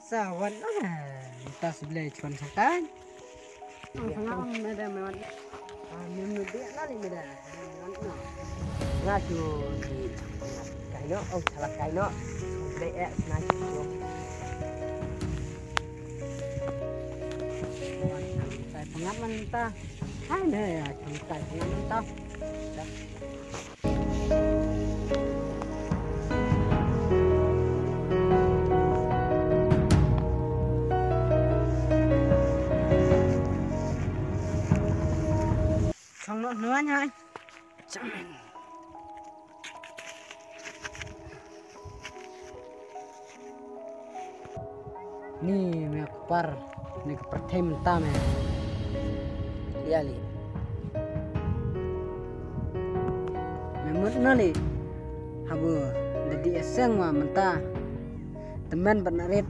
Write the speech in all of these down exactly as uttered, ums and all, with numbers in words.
Sa wan na mynta sa Blei chwan sa kai. Nga me da me wan. Ah, me me dia na ni me da. Nga tu di kai no, oh, salah kai no. Blei eh, sna tu. Wan sa kai pengap mynta. Hai ne ya, chwan kai pengap mynta. Chong noh nuan hai. Chong. Ni me ka par, ni ka pyrthei mynta me. Ïa li. Me mut na li. Habu da dih ïaseng wa mynta. Tymmen bad na rit.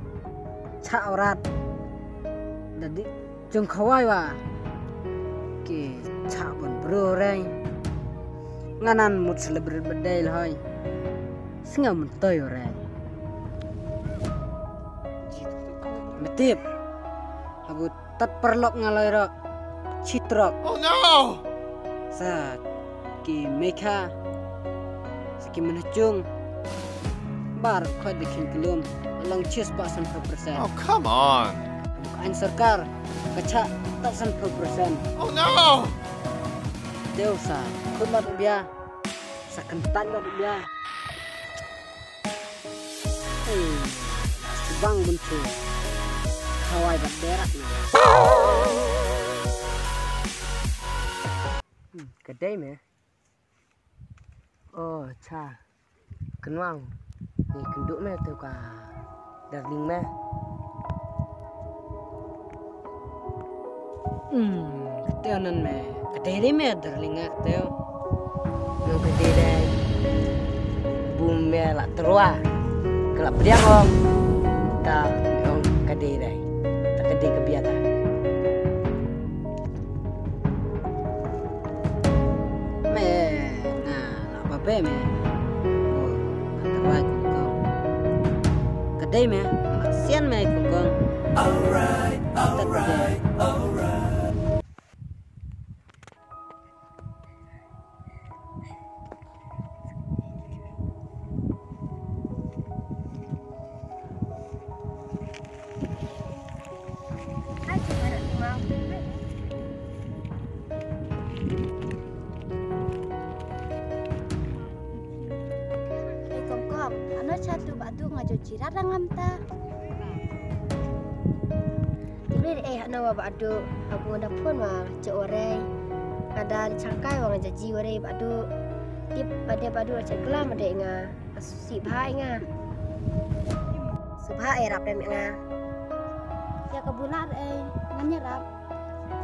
Chah wrat. Da dih Jong khawai wa ki chah ban bru reng. Nga nan mut celebrate birthday lhoi. Sngew myntoi reng. Metip. Habu tat parlok nga loi rok. Chitrok. Oh no! Sa ki mekha, sa ki menhachung. Bar khoi de khin kelum. Long chis pa san pha persen. Oh, come on. Ka ain sorkar ka chah tap san pha persen. Oh no! Teo sa khut mat bia. Sa kentan mat bia. Hey, subang buntu. Khawai bat berak ni. Hmm, kedai me. Oh, cha. Kynwang. Ni kynduh me tu ka darling me. Hmm, kateo nan me. Kateo dei me darling nga kateo. Nang kateo dei. Bu me la terwa. Kela pediang ong. Ta ong kateo dei. Ta kateo ka bia ta. Me nga la babe me. Oh, ka terwa kong kong. Ka dei me, la sian me kong kong. Alright, alright, alright. Ei kong kong, ano cha tu ba tu nga jo jirat rangam ta. Tip re eh hano wa ba adu, abu da phone wa che orei. Ada changkai wa ngaji orei ba adu. Tip pada ba adu che kelam ade nga. Asusi bha nga. Subha eh rap dem nga. Ya ka bular eh ngan ya rap.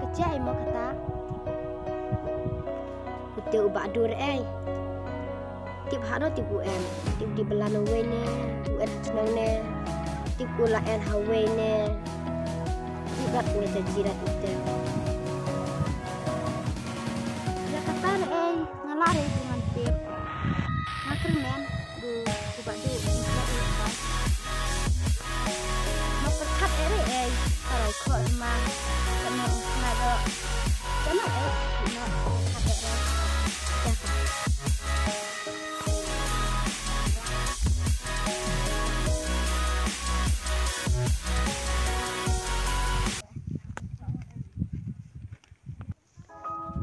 Kecek eh mo kata. Ute u ba adu re eh. Tip hano tip u en. Tip di belan wei ne. U en chnong ne. Tip u la en ha wei ne. Tip rat ne ta jirat ute. Ya kata re eh. Nga la re ku ngan tip. Nga kyrmen du ku ba du. Ma pyrkhat eh re eh. Ka rai khot ma. Ka nong u snai do. Ka nong eh. Ka nong pyrkhat eh re.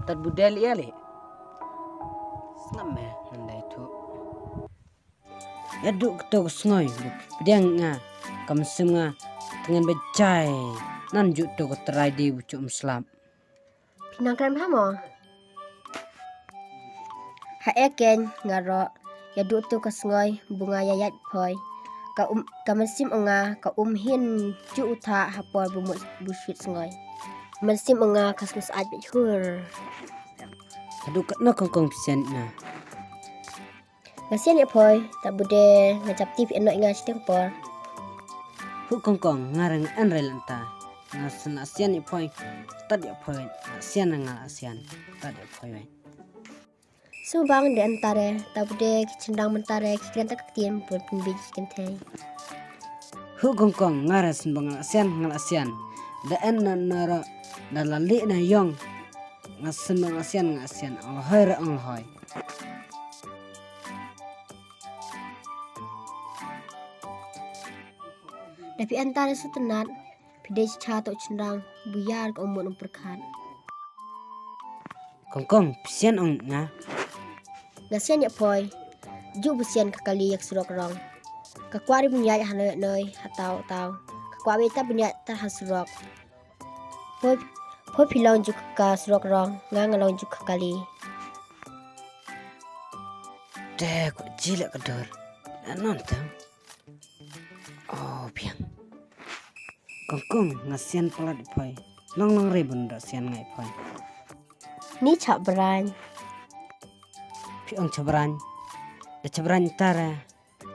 Tat budel ïa le. Sngap me nandai tu. Ïa duk to sngoi. Pdiang nga. Kam sim nga. Tengen bejai. Nan juk to ko terai di bucuk meslap. Pinang kren hamo. Ha e keng nga ro. Ïa duk to ka sngoi. Bunga ïa ïat phoi. Ka um, ka mynsiem ong nga, ka um hin ju utha ha por bu mut bu shit sngoi. Mynsiem ong nga ka sngoi sa'at bit hur. Haduh katno kong kong pisen na. Nga sian ïa phoi, ta bude nga jap tip eno nga siteng por. Hu kong kong nga reng en rel enta. Nga sen sian ïa phoi, tad ïa phoi, nga sian nga sian, tad ïa phoi wei. Subang de antare, ta bude ki chindang mentare, ki kren ta ka ktien, pun pun biji ki kynthei. Ku kongkong, nga re syn ba nga la sian, nga la sian. Da en na na ro, da la li na yong. Nga syn ba nga la sian, nga la sian. Ong la hoi re, ong la hoi. Da phi en ta re sutnat, phi dei cha to chynrang, bu yar ka umut um pyrkhat. Kongkong, phi sian ong nga. Nga sian ïa phoi. Ju bu sian ka kali ïa ka surok rong. Ka kwah ri bu nyaid ha noi noi, ha tau tau. Ka kwah beta bu nyaid ta ha surok. Phoi, phoi phi long ju ka surok rong, nga nga long ju ka kali. Te ko jilak ka dur. Anon tang. Oh, biang. Kongkong, nga sian palat ïa phoi. Long long re bun da sian ngai phoi. Ni chap brang. Phi ong chap brang. Da chap brang tara.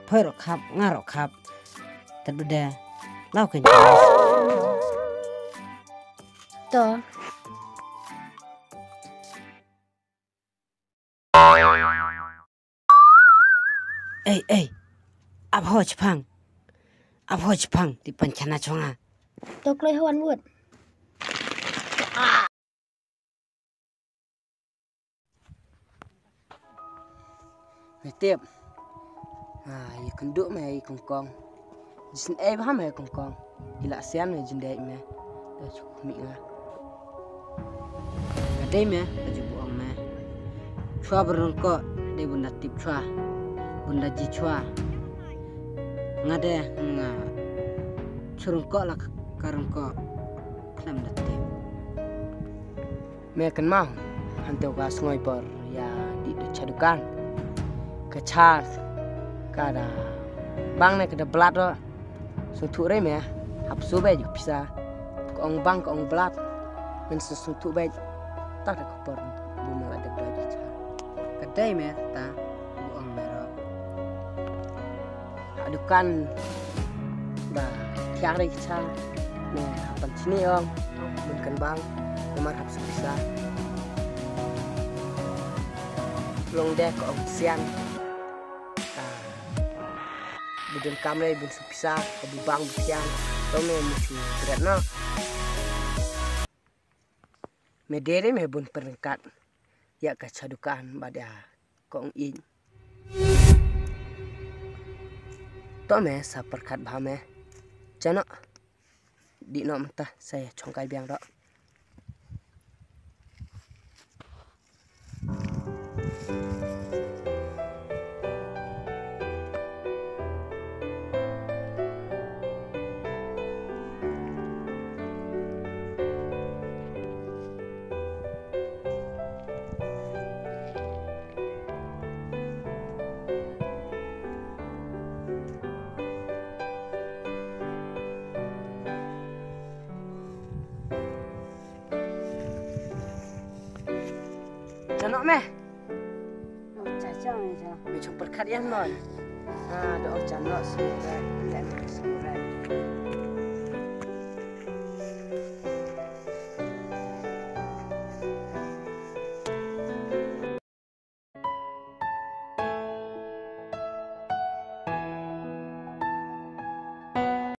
Phoi ro khap, nga ro khap. Tadu de. Lau ken. To. Ei, ei. Ap ho chpang. Ap ho chpang. Ti pan chana chonga. To kloi ho wan wut. Me tip. Ah, ïa kynduh me ïa kongkong. Jisn ei bha me kongkong. Ila sian me jin dei me. Da chuk mi nga. Nga dei me, ka ju buang me. Chwa berung ko, dei bunda tip chwa. Bunda ji chwa. Nga dei nga. Churung ko la ka rung ko. Khlem da tip. Me kynmaw, hangto ka sngi por ïa dih da cha dukan. Ka cha ka da bang ne ka da blat ro. Sngewthuh re me, hap shu beit ka pisa. Ka ong bang ka ong blat. Men sngewthuh beit. Ta da ka por bu me la da doi da cha. Ka dei me ta bu ong me ro. Ha dukan ba thiang re ki cha. Me ha pan chini ong. Bun kan bang. Namar hap shu pisa. Long de ka ong sian. Ah. Bu dun kam re bun shu pisa. Ka bu bang bu thiang. To me mu shu bret no. Me dei re me bun pyrkhat. Ïa ka cha dukan ba da ka ong ïing. To me sa pyrkhat bha me. Chano. Dih no mynta sa ïa chongkai biang ro. Chano me. Oh, cha cha me cha. Me chong pyrkhat ïa noi. Ah, do chano si.